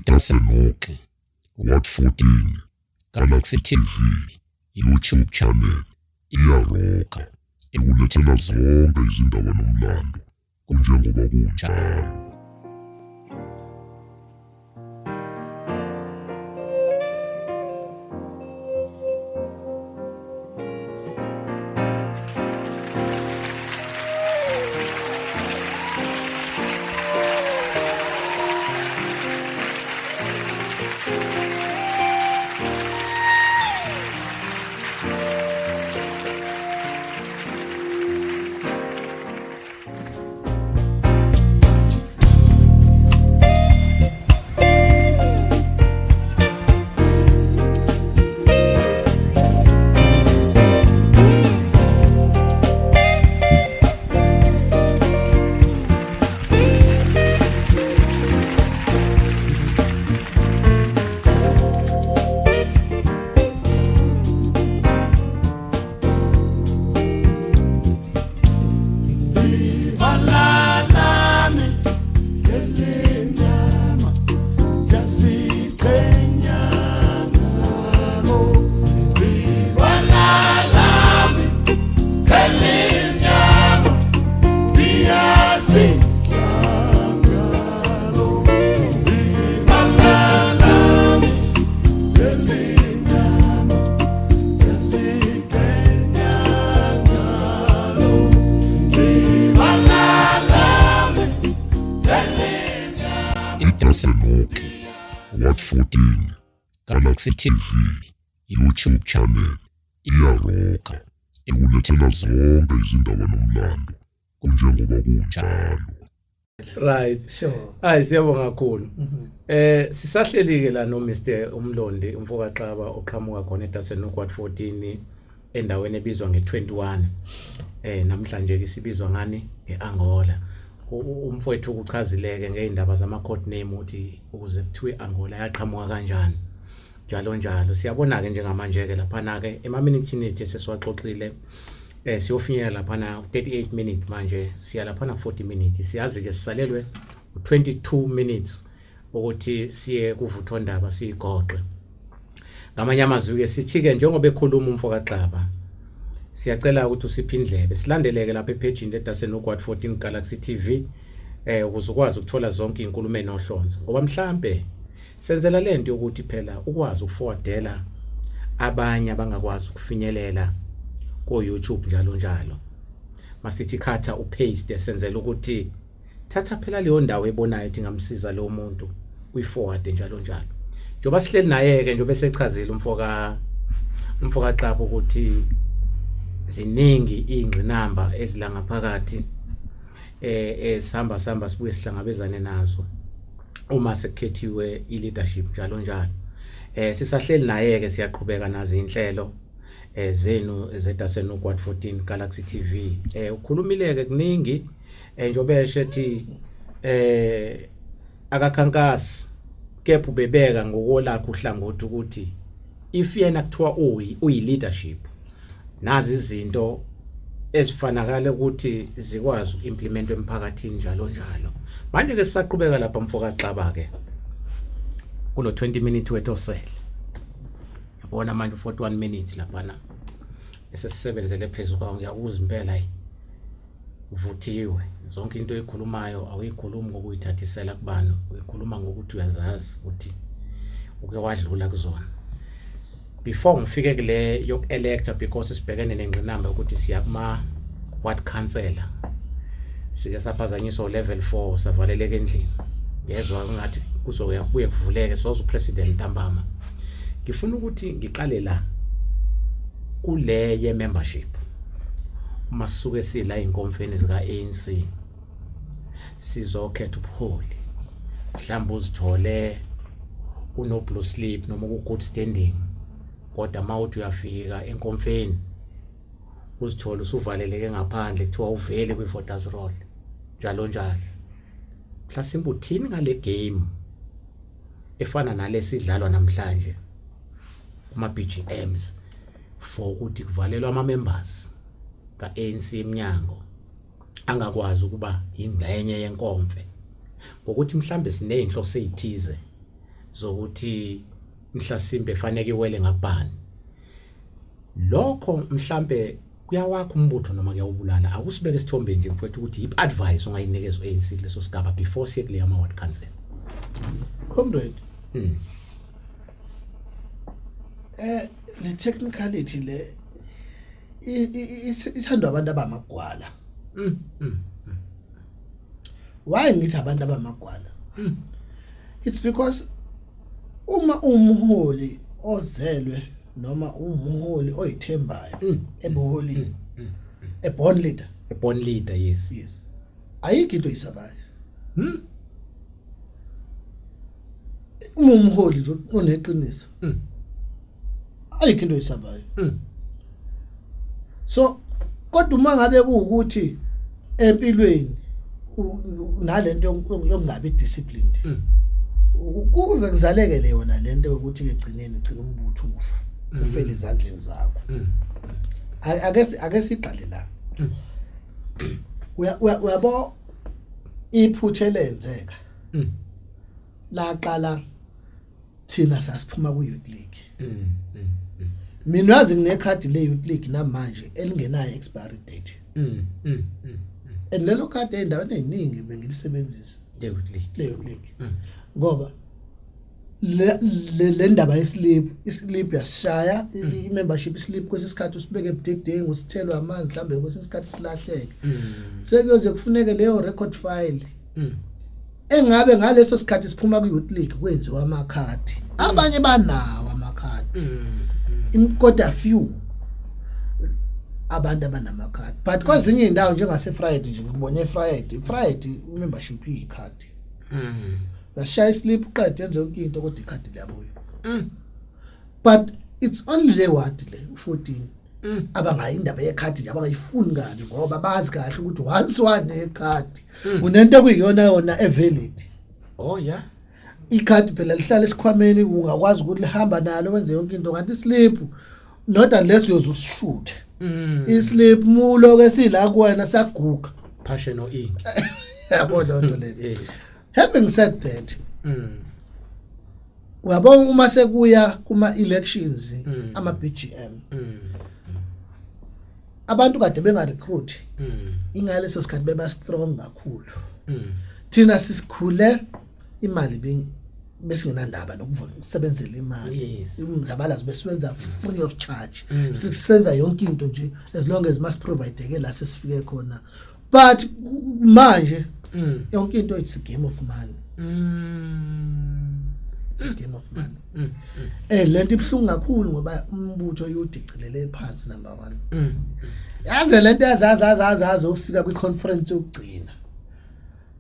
IDasenoke, Ward 14, Galaxy TV, YouTube channel, iyaroka, ikulethela zonke izindaba nomlando kunjengoba kunjalo. IDasenoke, Ward 14, Galaxy TV, YouTube channel, iyaroka, ikulethela zonke izindaba nomlando kunjengoba kunjalo. Right. Sure. Hayi siyabonga kakhulu. Sisahleli ke la no Mr Umlondi umfoka Xaba oqhamuka khona eDasenoke Ward 14 endaweni ebizwa nge21. Namhlanje ke sibizwa ngani ngeAngola. Umfowethu ukuchazileke ngeindaba zama code name ukuthi ukuze kuthiwe Angola yaqhamuka kanjani. Njalo njalo siyabona ke njengamanje ke lapha na ke ema minutes ethu sesiwaxoxile siyofinyelela lapha na 38 minutes manje siya lapha na 40 minutes siyazi ke sisalelwe u22 minutes ukuthi siye kuvuthondaba siyigoqe. Ngamanye amazwi ke sithi ke njengoba ekhuluma umfo kaXaba siyacela ukuthi usiphe indlebe silandeleke lapha ephejini leDasenoke Ward 14 Galaxy TV ukuze ukwazi ukuthola zonke izinkulumo enohlonzo ngoba mhlambe senzela lento yokuthi phela ukwazi ukuforwardela abanye abangakwazi ukufinyelela ko YouTube njalo njalo. Masithi khatha upaste senzela ukuthi thatha phela leyo ndawo ebonayo ukuthi ngamsiza lo muntu uyiforward njalo njalo. Njengoba sihleli naye ke njengoba esechazile umfoka Xaba ukuthi ziningi ingqinamba ezila ngaphakathi esihamba sihamba sibuye sihlangabezane nazo uma sekukhethiwe i-leadership njalo njalo. Sisahleli naye ke siyaqhubeka nazo inhlelo zenu zeDasenoke Ward 14 Galaxy TV. Ukhulumile ke kuningi njengoba esho ethi akakhankasi kepha ubebeka ngokolakhe uhlangothi ukuthi if yena kuthiwa uyi leadership nazi izinto ezifanakala ukuthi zikwazi uku-implementwa emphakathini njalo njalo. Manje ke sisaqhubeka lapha mfoka Xaba ke kulo 20 minutes wethu osele. Yabona manje 41 minutes laphana esesisebenzele phezulu kwawo ngiyakuzwa impela hayi uvuthiwe zonke into oyikhulumayo awuyikhulumi ngokuyithathisela kubantu uyikhuluma ngokuthi uyazazi ukuthi uke wadlula kuzona. Before ngifike kule yoku-electa because sibhekene nengqinamba yokuthi siya kuma ward councillor sike saphazanyiswa level 4 savaleleka endlini ngezwa ngathi kuzoya kubuye kuvuleke soza upresident ntambama. Ngifuna ukuthi ngiqale la kule ye membership uma sisuke sila inkomfeni zika ANC sizokhetha ubuholi mhlawumbe uzithole uno blue slip noma ku good standing kodwa mawuthi uyafika enkomfeni uzithole usuvaleleke ngaphandle kuthiwa uvele kwi voters roll njalo njalo. Mhlasimbe uthini ngale game efana nalesidlalwa namhlanje kuma BGMs for ukuthi kuvalelwa ama members ka ANC eminyango angakwazi ukuba ingxenye yenkomfe ngokuthi mhlambe sinezinhloso ezithize Zokuthi mhlasimbe faneke iwele ngakubani. Lokho mhlambe kuyawakha umbutho noma kuyawubulala. Akusibeke esithombeni nje mfowethu ukuthi yiphi advice ongayinikeza u-ANC kuleso sigaba before siye kule yama ward council. Comrade. Le technicality le ithandwa abantu abamagwala. Why ngithi abantu abamagwala? It's because uma umholi ozelwe noma umholi oyithembayo ebuholini, a born leader, A born leader, yes. Yes, ayikho into oyisabayo. Uma umholi nje oneqiniso, ayikho into oyisabayo. So kodwa uma ngabe kuwukuthi empilweni nalento yokungabi disciplined, kuze kuzaleke le yona lento yokuthi egcineni gcina umbutho ufa, ufele ezandleni zakho. Ake siqale la. Uyabo iphutha elenzeka laqala thina sasiphuma ku Youth League. Mina yazi nginekhadi le Youth League namanje elingenayo expiry date. And lelo khadi endaweni eziningi bengilisebenzisa. Le Youth League. Le Youth League. Ngoba le ndaba yeslip, islip yasishaya, i-membership islip kwesikhathi usibeke ebudedengu, usithelwe amanzi, mhlambe kwesinye isikhathi silahleke. Sekuyoze kufuneke leyo record file engabe ngaleso sikhathi siphuma ku-Youth League kwenziwa amakhadi. Abanye banawo amakhadi, kodwa few abantu abanamakhadi, but kwezinye iy'ndawo njengase-Friday nje, ngibone e-Friday, Friday membership iyikhadi. Uyashaya islip, uqede, yenze yonke into, kodwa ikhadi liyabuya. But it's only le ward le u14 abangayi indaba yekhadi nje, abangayifuni kabi, ngoba bazi kahle ukuthi once wanekhadi unento ekuyiyona yona evalid. Oh yeah. Ikhadi phela lihlala esikhwameni, ungakwazi ukuthi lihamba nalo, wenze yonke into, kanti islip, not unless uyoze usishuthe islip mulo ke sila kuwena, siyaguga. Passion no ink. Yabo loo nto leyo. Having said that, uyabona uma sekuya kuma elections, ama BGM, abantu kade benga recruit, ingaleso sikhathi beba strong kakhulu. Thina sisikhule imali besingenandaba nokusebenzela imali. Umzabalazo besiwenza free of charge. Sisenza yonke into nje as long as must provide la sesifike khona, but manje yonke into, it's a game of money. It's a game of money. Lento ibhlungu kakhulu ngoba umbutho uyudicilele phansi, number 1. Yaze lento yazaza ufika kwi conference yokugcina,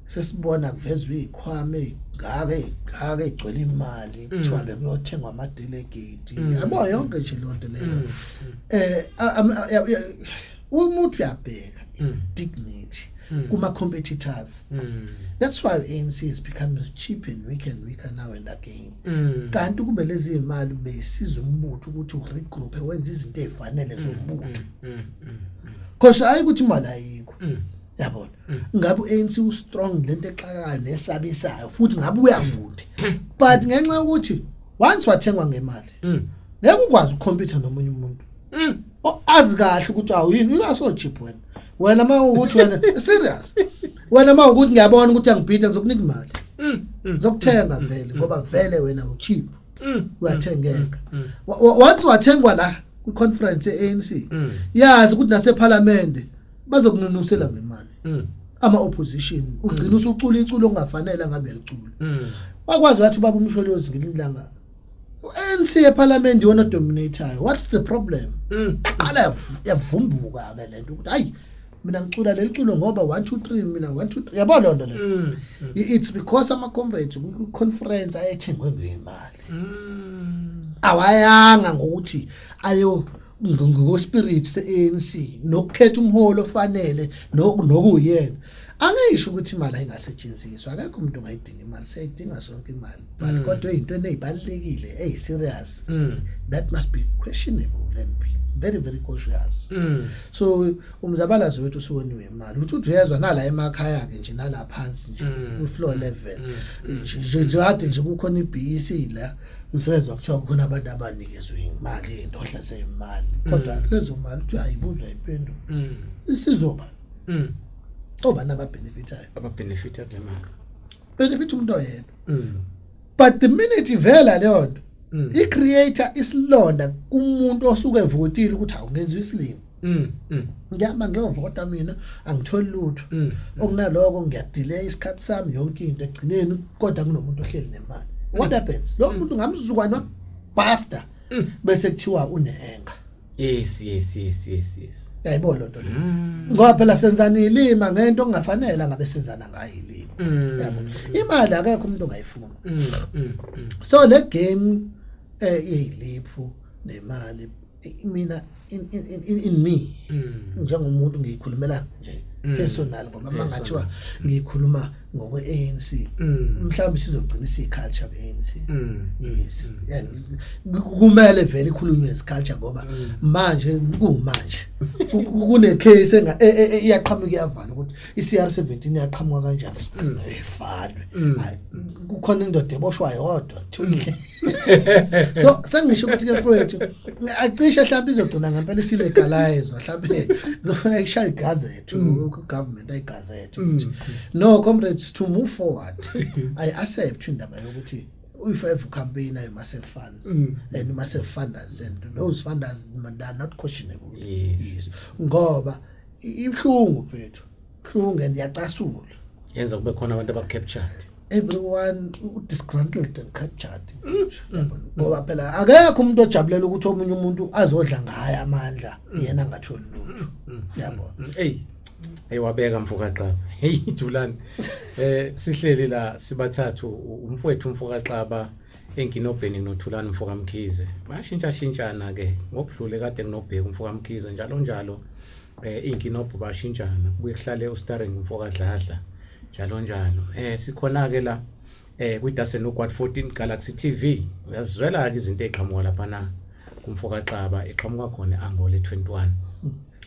sesibona kuvezwa izikhwama ezingaka ezingaka ezigcwele imali, kuthiwa bekuyothengwa ama delegate, yabo, yonke nje lonto leyo. Umuntu uyabheka dignity kuma competitors. That's why ANC is becoming cheap and weak and weaker now and again. Kanti kube lezi imali besiza umbutho ukuthi uregroup, wenze izinto ezifanele zombutho, because hayi ukuthi imali ayikho. Yabona, ngabe uANC ustrong, lento exakayo nesabisayo, futhi ngabe uyakude, but ngenxa yokuthi once wathengwa ngemali, ngeke ukwazi ukucompete nomunye umuntu azi kahle ukuthi awuyini, you are so cheap wena. Wena uma ukuthi wena serious, wena uma ukuthi ngiyabona ukuthi angibhitha, ngizokunika imali, ngizokuthenga vele, ngoba vele wena ucheap, uyathengeka. Once wathengwa la kwi-conference ye-ANC, yazi ukuthi naseParliament bazokununusela ngemali ama-opposition, ugcina usucula iculo okungafanele ngabe yalicula. Wakwazi wathi ubaba uMsholozi ngelinye ilanga, u-ANC eParliament iwona dominatayo, what's the problem? Aqala yavumbuka ke lento ukuthi hayi, mina ngicula leli culo ngoba 1 2 3, mina 1 2 3, yabo lonto leyo. It's because ama comrades kwi conference ayethengwe ngemali, awayanga ngokuthi ayo ngospirit se-ANC nokukhetha umholo ofanele nokuyena. Angisho ukuthi imali ayingasetshenziswa, akekho umuntu ongayidinga imali, siyayidinga sonke imali, but kodwa ey'ntweni ey'balulekile eyi-serious, that must be questionable and be very, very cautious. So umzabalazo wethu usuwoniwe imali, uthi uyezwa nala emakhaya ke nje, nala phansi nje, ku floor level nje, kade nje kukhona iBEC la, usezwa kuthiwa kukhona abantu abanikezwe imali, indohla seyimali, kodwa lezo mali uthi ayibuzwa impendulo. Isizoba obani ababenefitayo? Ababenefita kule mali. Benefit umuntu oyedwa. But the minute ivela leyo nto, i-create isilonda kumuntu osuke evotile ukuthi awungenziwa isilimo. Ngihamba ngiyovota mina, angitholi lutho. Okunaloko ngiyadelay isikhathi sami, yonke into egcineni, kodwa kunomuntu ohleli nemali. What happens? Lo muntu ngamzukwana wabhasta, bese kuthiwa une-anger. yes yes yes yes yes Yayibona loo nto leyo, ngoba phela senzana ilima ngento okungafanele ngabe senzana ngayo ilima. Yabo, imali akekho umuntu ongayifuna. So le game yeyiliphu nemali, mina in me, njengomuntu ngiyikhulumela nje personal, ngoba mangathiwa ngiyikhuluma ngokwe ANC, mhlawumbe sizogcina isiculture be-ANC. Yes, and kumele vele ikhulunywe isiculture, ngoba manje kumanje kune case enga iyaqhamuka, iyavala ukuthi iCR 17 iyaqhamuka kanjani, ifalwe. Hayi, kukhona indoda eboshwa yodwa. So sengisho ukuthi ke mfowethu, acishe mhlawumbe izogcina ngempela isilegalize, mhlawumbe izofuna ishaye igazette, government ayigazette ukuthi no, comrades, to move forward, I accept indaba yokuthi if ever campaign, you must have funds and you must have funders, and those funders, they are not questionable. Yes, ngoba ibhlungu mfethu, ibhlungu and iyacasula. Yenza kube khona abantu abacaptured. Everyone disgruntled and captured, yabona, ngoba phela akekho umuntu ojabulela ukuthi omunye umuntu azodla ngaye amandla, yena angatholi lutho, yabona. Hey hey, wabeka mfokaXaba. Hey Julani, sihleli la sibathathu, umfowethu umfokaXaba enginobheni noThulani mfoka Mkhize. Bayashintsha shintshana ke, ngokudlule kade nginobheka umfoka Mkhize, njalo njalo inkinobho bashintshana, kubuye kuhlale uStarring umfoka Dladla, njalo njalo. Sikhona ke la kwi Dasenook 14 Galaxy TV. Uyazizwela ke izinto eziqhamuka lapha na kumfoka Xaba, eqhamuka khona eAngola 21.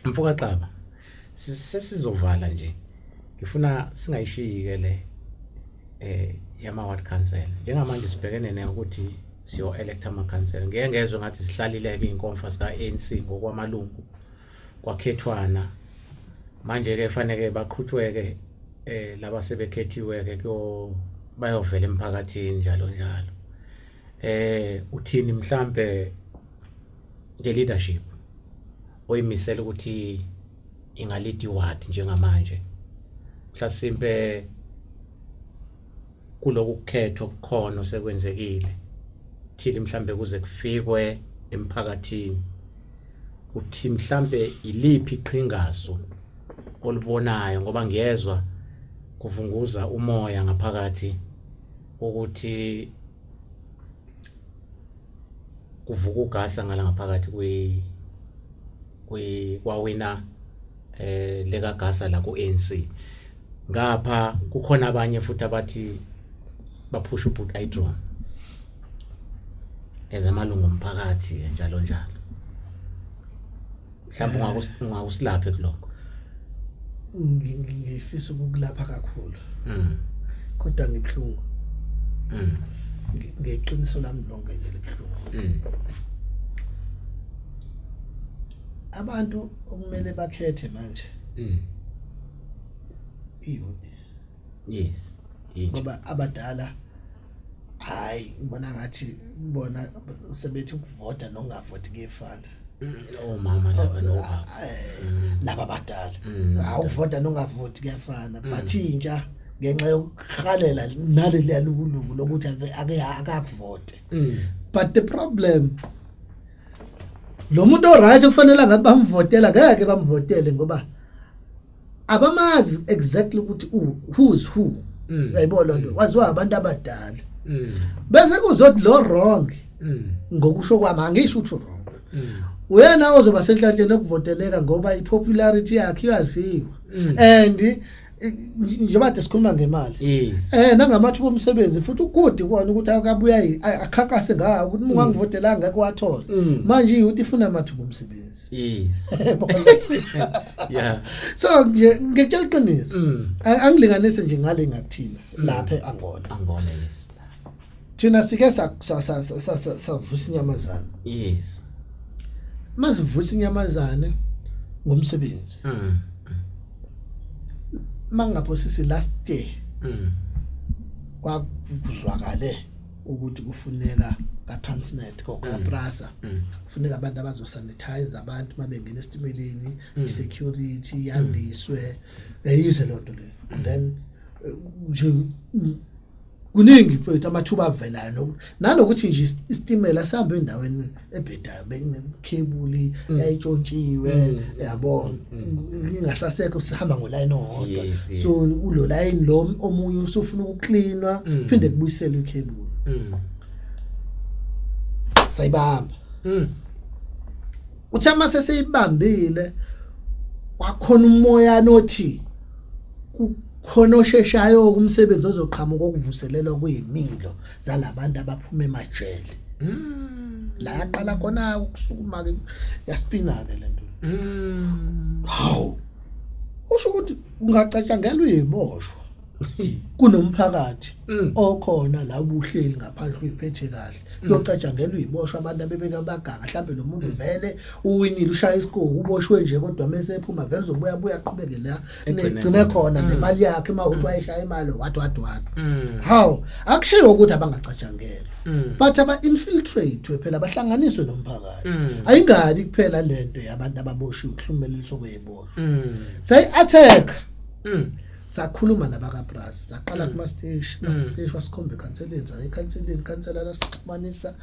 Mfoka Xaba, sesizovala nje, ngifuna singayishiyi ke le yama ward council. Njengamanje sibhekene ne ukuthi siyo elect ama council. Ngeke ngezwe ngathi sihlalile ke inkomfa sika ANC ngokwamalungu, kwakhethwana, manje ke fanele baqhutshweke laba sebekhethiwe ke kuyo, bayovela emphakathini, njalo njalo. Uthini mhlambe nge leadership oyimisela ukuthi ingalead iward njengamanje, mhlasimpe kuloku kukhethwa kukhona sekwenzekile thili, mhlambe kuze kufikwe emphakathini, uthi mhlambe iliphi iqhingaso olubonayo? Ngoba ngiyezwa kuvunguza umoya ngaphakathi ukuthi kuvuka ugasa ngala ngaphakathi kwi kwawina leka gasa la ku ANC. Ngapha kukhona abanye futhi abathi baphusha ubhut Idron ezamalungu omphakathi, njalo njalo. Mhlawumbe ungakusilaphe kulokho. Ngifisa ukukulapha kakhulu, kodwa ngibhlungu. Ngeqiniso lami lonke nje libuhlungu. Abantu okumele bakhethe manje iyouth. Yes. Ngoba abadala, hayi, ngibona ngathi bona sebethi ukuvota nokungavoti kuyefana. Omama laba nobaba. Laba abadala, hawu, ukuvota nokungavoti kuyafana, but intsha ngenxa yokuhalela naleli lukuluku lokuthi ake akakuvote. But the problem, lo muntu oright kufanele ngathi bamvotela, ngeke bamvotele ngoba abamazi exactly ukuthi who is who. Uyayibona nto waziwa abantu abadala. Bese kuzothi lo wrong, ngokusho kwami, angisho ukuthi wrong, uyena ozoba senhlanhleni okuvoteleka ngoba ipopularity yakhe iyaziwa and Njengoba kade sikhuluma ngemali, nangamathuba omsebenzi futhi ugudi kona ukuthi akabuya akhankase ngawo ukuthi uma ungangivotelanga ngeke wathola. Manje i-youth ifuna amathuba omsebenzi. So nje ngikutshela iqiniso, angilinganise nje ngale ngakuthina lapha e-Angola. Angola, yes. Thina sike savusa inyamazane. Masivusa inyamazane ngomsebenzi, mangaphosisi last year, kwakuzwakale ukuthi kufuneka ka-Transnet kokaPrasa, kufuneka abantu abazosanitize abantu mabengena esitimeleni, i-security yandiswe, yayizwe loo nto leyo. Then nje kuningi mfowethu amathuba avelayo, nanokuthi nje isitimela sihambe endaweni ebhedayo, bekunekhebuli yayitshontshiwe, yabo, ingasasekho, sihamba ngolayini owodwa. So ulo line lo omunye usufuna ukuklinwa, phinde kubuyiselwe ikhebuli. Sayibamba. Uthe mase seyibambile, kwakhona umoya nothi kukhona osheshayo kumsebenzi ozoqhamuka okuvuselelwa kuyimilo zalabantu abaphuma emajele. La yaqala khona ukusukuma ke, yaspina ke lento. Hawu, usho ukuthi ungacatshangelwa uyiboshwa kunomphakathi okhona la ubuhleli ngaphandle uyiphethe kahle, kuyocatshangelwa uyiboshwa abantu abebeka baganga. Mhlambe lo muntu vele uwinile, ushaya isikoku, uboshwe nje, kodwa mase ephuma vele uzobuya buya aqhubeke la Egcine negcine khona nemali yakhe, uma uthi wayeshaya imali, wathi wathi wathi. Hawu, akushiwo ukuthi abangacatshangelwa, but aba-infiltrate phela, bahlanganiswe nomphakathi. Ayingabi kuphela lento yabantu ababoshiwe, ukuhlumeleliswa kwey'boshwa. Sayi-attack, sakhuluma nabakaPrasa, saqala kuma-stage, kuma-stage wasikhomba ekhanseleni, saya ekhanseleni, ikhansela lasixhumanisa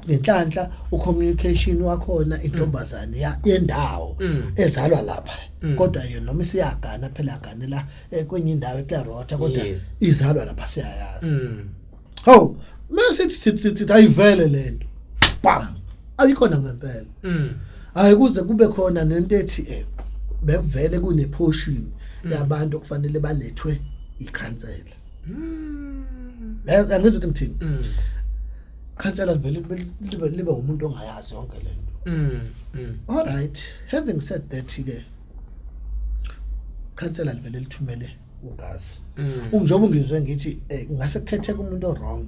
ngenhlanhla ucommunication wakhona intombazane yendawo ezalwa lapha, kodwa yona noma isiyagana phela aganela kwenye indawo eKlerota, kodwa izalwa lapha, siyayazi. Hawu, mase sithi sithi ayivele lento, bam, ayikhona ngempela. Hayi, kuze kube khona nento ethi bekuvele kune portion yabantu okufanele balethwe ikhansela. Angizwa ukuthi ngithini. Khansela vele libe umuntu ongayazi yonke lento. All right, having said that ke, khansela livele lithumele ugazi. Unjengoba ungizwe ngithi ngase kukhetheka umuntu o-wrong.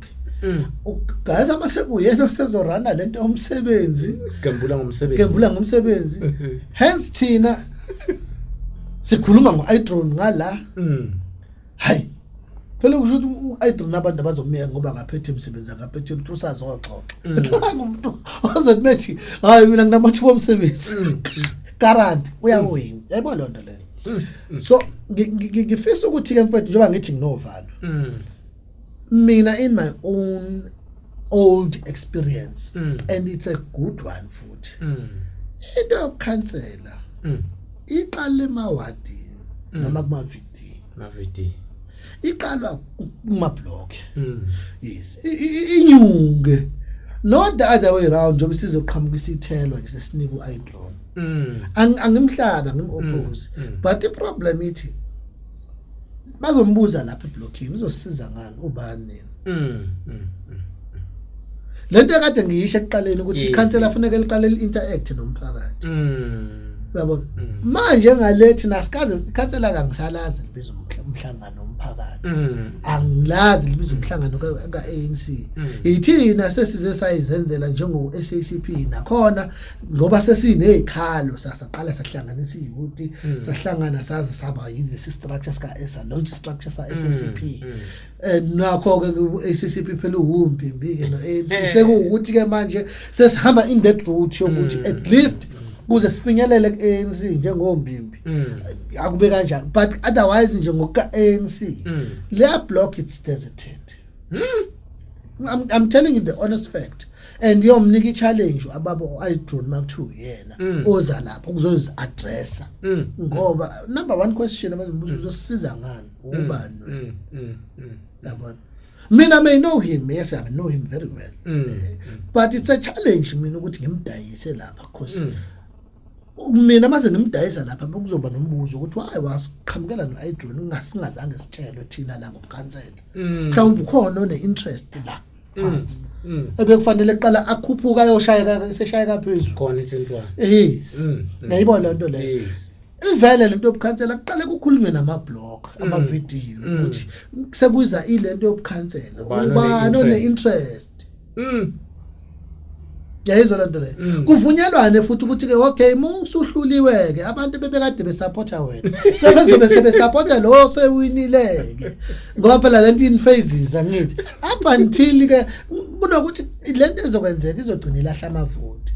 Ugazi amase kuyena osezorana lento yomsebenzi. Gembula ngomsebenzi. Gembula ngomsebenzi. Hence thina sikhuluma ngo-iDrone ngala. Hayi. Phela kusho ukuthi u-iDrone abantu abazomiyeka ngoba akaphethe imisebenzi, akaphethe ukuthi usazoxoxa. Umuntu ozothi methi hayi, mina nginamathuba omsebenzi. Guarantee uyawina. Yayibona loo nto leyo. So ngifisa ukuthi ke mfethu, njengoba ngithi nginovalo. Mina, in my own old experience, and it's a good one futhi. Into yokukhansela iqala emawadini noma kuma VD. Ma-VD. Iqalwa kuma block. Yes. Inyuke. Not the other way round, njengoba sizoqhamuka isithelwa nje sesinika u-iDrone. Angimhlaba ngim-oppose. But i-problem ithi bazombuza lapha eblockini, uzosisiza ngani, ubani nini? Lento ekade ngiyisho ekuqaleni ukuthi ikhansela funeka liqale li-interact nomphakathi. Uyabona? Manje ngalethi nasikaze ikhansela kangisalazi libiza umhlangano womphakathi. Angilazi libiza umhlangano ka-ANC. Ithina sesize sayizenzela njengo SACP nakhona, ngoba sesinezikhalo, sasaqala sahlanganisa iyouth, sahlangana saze saba yilesi structure sika esa launch structure sa SACP. Nakho ke ku SACP phela uwumpimbi ke no ANC, sekuwukuthi ke manje sesihamba in that route yokuthi at least kuze sifinyelele ku ANC njengombimbi, akube kanjani. But otherwise nje ngokuka ANC, leya block, it's deserted. I'm telling you the honest fact, and yomnika i-challenge ababo iDrone makuthiwa uyena oza lapho kuzozi addressa, ngoba number one question abazombuza, uzosisiza ngani, ubani wena? Yabona, mina may know him, yes, I know him very well, but it's a challenge mina ukuthi ngimdayise lapha, because Mina mase ngimdayisa lapha, kuzoba nombuzo ukuthi why wasiqhamukela no-Adrian ungasingazange sitshelwe thina la ngobukhansela. Mhlawumbe ukhona one-interest la phansi ebekufanele kuqala akhuphuka ayoshayeka, eseshayeka phezulu. Khona i-21. Yes. Ngiyayibona lento leyo. Ivele lento yobukhansela, kuqale kukhulunywe nama-block, amavidiyo, ukuthi sekuza ilento yobukhansela, ubani ubani one-interest? one-interest. Yayizwa lento leyo. Kuvunyelwane futhi ukuthi ke, okay, musuhluliwe ke, abantu bebekade besupporta wena sebezobe sebesupporta lo sewinile ke, ngoba phela lento in phases, angithi, up until ke kunokuthi lento ezokwenzeka izogcina ilahla amavoti.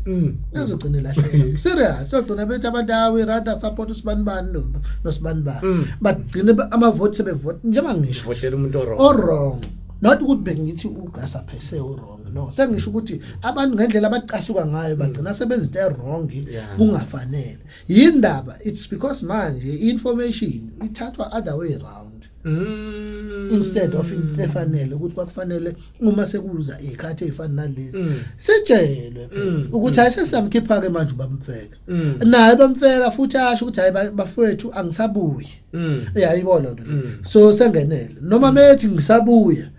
Izogcina ilahleka, serious, izogcina bethi abantu, awe rather support usibani bani nosibani bani. Bagcine amavoti sebevota njengoba ngisho Votela umuntu o-wrong. O-wrong, not ukuthi bengithi ugasa per se o-wrong, no, sengisho ukuthi abantu ngendlela abacasuka ngayo bagcina sebenza into e-wrong kungafanele. Yindaba, it's because manje i-information ithathwa other way round instead of into efanele ukuthi kwakufanele uma sekuza izikhathi ezifana nalezi sitshelwe phela ukuthi hayi, sesiyamkhipha ke manje ubamfeka. Naye bamfeka futhi asho ukuthi hayi, bafowethu, angisabuyi. Uyayibona lento le? So sengenele noma methi ngisabuya,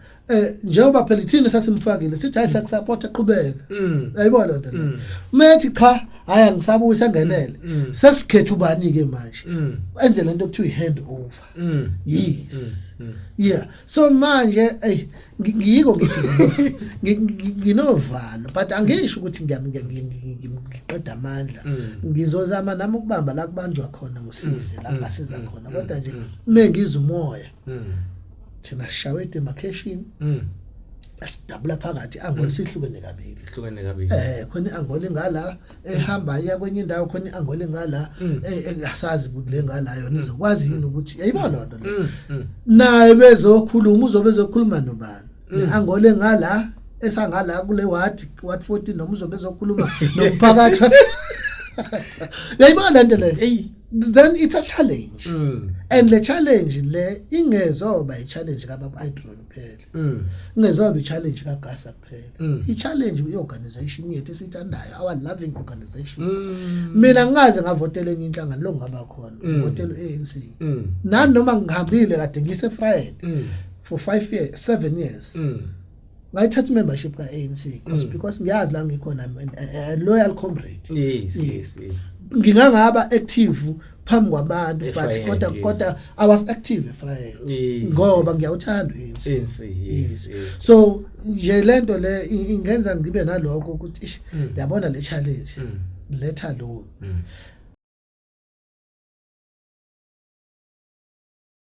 njengoba phela ithini sasimfakile, sithi hayi, siyakusupport, qhubeka. Uyayibona lento le? Methi cha, hayi, angisabuyi, sengenele. Sesikhetha ubani ke manje? Enze lento okuthiwa i-hand over. Yes. Yeah, so manje ey, ngiyiko ngithi nginovalo, but angisho ukuthi ngiqeda amandla. Ngizozama nami ukubamba la kubanjwa khona, ngisize la ngasiza khona, kodwa nje mengizwa umoya, thina sishawe demarcation, asidabula phakathi, Angola sihlukene kabili. Hlukene kabili. Khona iAngola ngala ehamba iya kwenye indawo, khona iAngola ngala. Asazi ukuthi le ngala yona izokwazi yini ukuthi yayibona lento le. Naye bezokhuluma, uzobe ezokhuluma nobani neAngola ngala esangala kule ward 14, noma uzobe ezokhuluma nomphakathi uyayibona lento le? Hey. Then it's a challenge, and le challenge le ingezoba i-challenge kababa Adrian kuphela, ingezoba i-challenge kaGasa kuphela, i-challenge i-organization yethu esiyithandayo, our loving organization. Mina ngingaze ngavotela enye inhlangano, lo ngaba khona ngivotela u-ANC. Nanoma ngihambile kade ngise Vryheid for 5 years, 7 years, ngayithatha membership ka-ANC because ngiyazi la ngikhona, I'm a loyal comrade. Yes. Ngingangaba active phambi kwabantu, but eVryheid, kodwa kodwa I was active eVryheid ngoba ngiyawuthanda u-ANC. ANC, yes. Yes. So nje lento le ingenza ngibe nalokho ukuthi ish, yabona le challenge, let alone